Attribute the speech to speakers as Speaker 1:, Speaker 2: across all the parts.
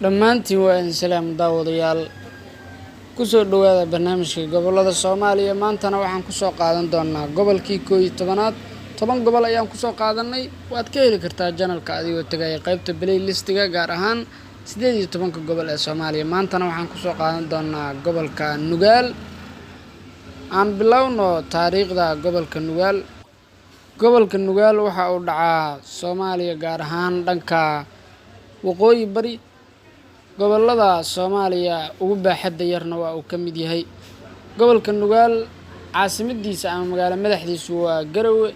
Speaker 1: Dhammaantiin waa idin salaam, daawadayaal. Kusoo dhowaada barnaamijka gobolada Soomaaliya. Maantana waxaan kusoo qaadan doonaa gobolkii 11aad. 10 gobol ayaan kusoo qaadanay. Waad ka heli kartaa channelka adigoo tegaya qeybta playlistiga, gaar ahaan 18-ka gobol ee Soomaaliya. Maantana waxaan kusoo qaadan doonaa gobolka Nugaal. Aan bilowno taariikhda gobolka Nugaal. Gobolka Nugaal waxa uu dhacaa Soomaaliya, gaar ahaan dhanka waqooyi bari. Gobolada Soomaaliya ugu baaxadda yarna waa uu ka mid yahay. Gobolka Nugaal caasimadiisa ama magaalo madaxdiisu waa Garowe,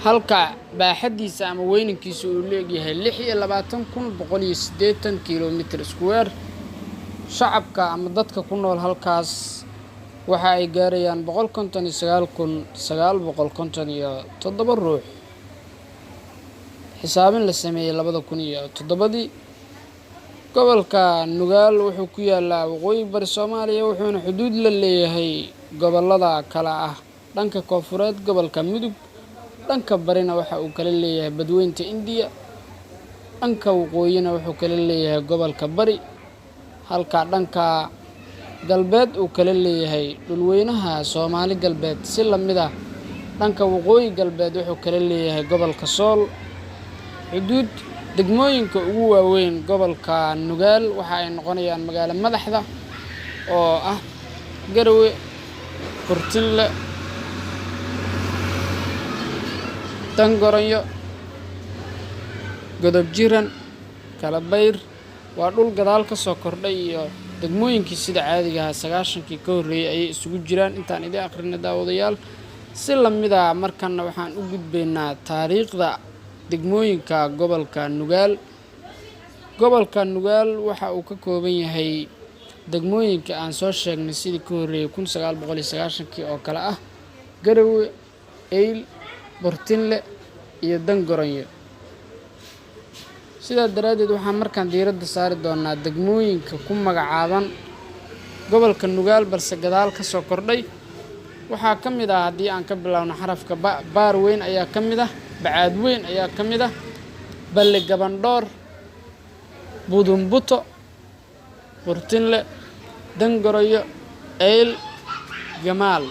Speaker 1: halka baaxaddiisa ama weynankiisa uu leegyahay 26,180 kilometer square. Shacabka ama dadka ku nool halkaas waxa ay gaarayaan 159,957 ruux, xisaabin la sameeyey 2007-dii. Gobolka Nugaal wuxuu ku yaalaa waqooyi bari Soomaaliya, wuxuuna xuduud la leeyahay gobolada kale ah: dhanka koonfureed gobolka Mudug, dhanka barina waxa uu kala leeyahay Badweynta Indiya, dhanka waqooyina wuxuu kala leeyahay gobolka Bari, halka dhanka galbeed uu kala leeyahay dhulweynaha Soomaali Galbeed. Si lamid ah, dhanka waqooyi galbeed wuxuu kala leeyahay gobolka Sool xuduud. Degmooyinka ugu waaweyn gobolka Nugaal waxa ay noqonayaan magaalo madaxda oo ah Garowe, Burtinle, Dangoronyo, Godob Jiran, Kalabayr. Waa dhul gadaal ka soo kordhay iyo degmooyinkii sida caadiga ahaa 90-kii ka horreeyay ayay isugu jiraan intaan idin akhrina, daawadayaal. Si lamid ah, markanna waxaan u gudbaynaa taariikhda degmooyinka gobolka Nugaal. Gobolka Nugaal waxa uu ka kooban yahay degmooyinka aan soo sheegnay sidii ka horreeyay 1990-kii oo kale ah Garowe, Eyl, Burtinle iyo Dangoronyo. Sidaa daraaddeed, waxaan markaan diiradda saari doonaa degmooyinka ku magacaaban gobolka Nugaal balse gadaal ka soo kordhay. Waxaa ka mid ah, haddii aan ka bilowno xarafka ba, Baar Weyn ayaa ka mid ah, Bacaad Weyn ayaa ka mid ah, Balli Gabandhoor, Budumbuto, Burtinle, Dangoronyo, Eyl, Gamaal.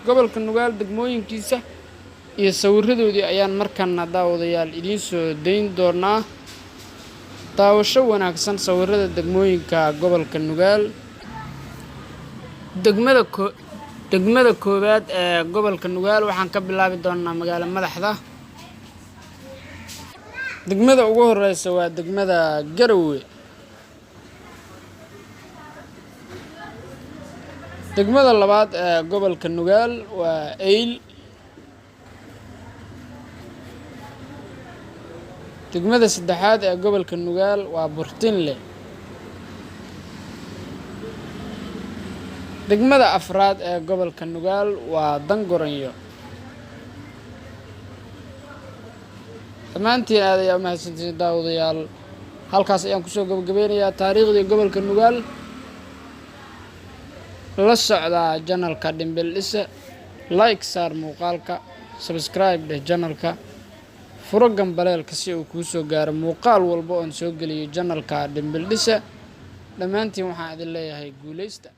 Speaker 1: Gobolka Nugaal degmooyinkiisa iyo sawiradoodii ayaan markana, daawadayaal, idiin soo dayn doonaa. Daawasho wanaagsan. Sawirada degmooyinka gobolka Nugaal. Degmada koowaad ee gobolka Nugaal waxaan ka bilaabi doonaa magaalo madaxda. Degmada ugu horeysa waa degmada Garowe. Degmada labaad ee gobolka Nugaal waa Eyl. Degmada saddexaad ee gobolka Nugaal waa Burtinle. Degmada afraad ee gobolka Nugaal waa Dangoronyo. Dhammaantiin aad ayaa umahadsantihiin, daawadayaal. Halkaas ayaan kusoo gabagabeynayaa taariikhdii gobolka Nugaal. La socdaa channelka Dhimbil Dhise. Like saar muuqaalka, subscribe dheh channelka, furo gambaleelka si uu kuu soo gaaro muuqaal walba oon soo geliyo channelka Dhimbil Dhise. Dhammaantiin waxaan idin leeyahay guuleysta.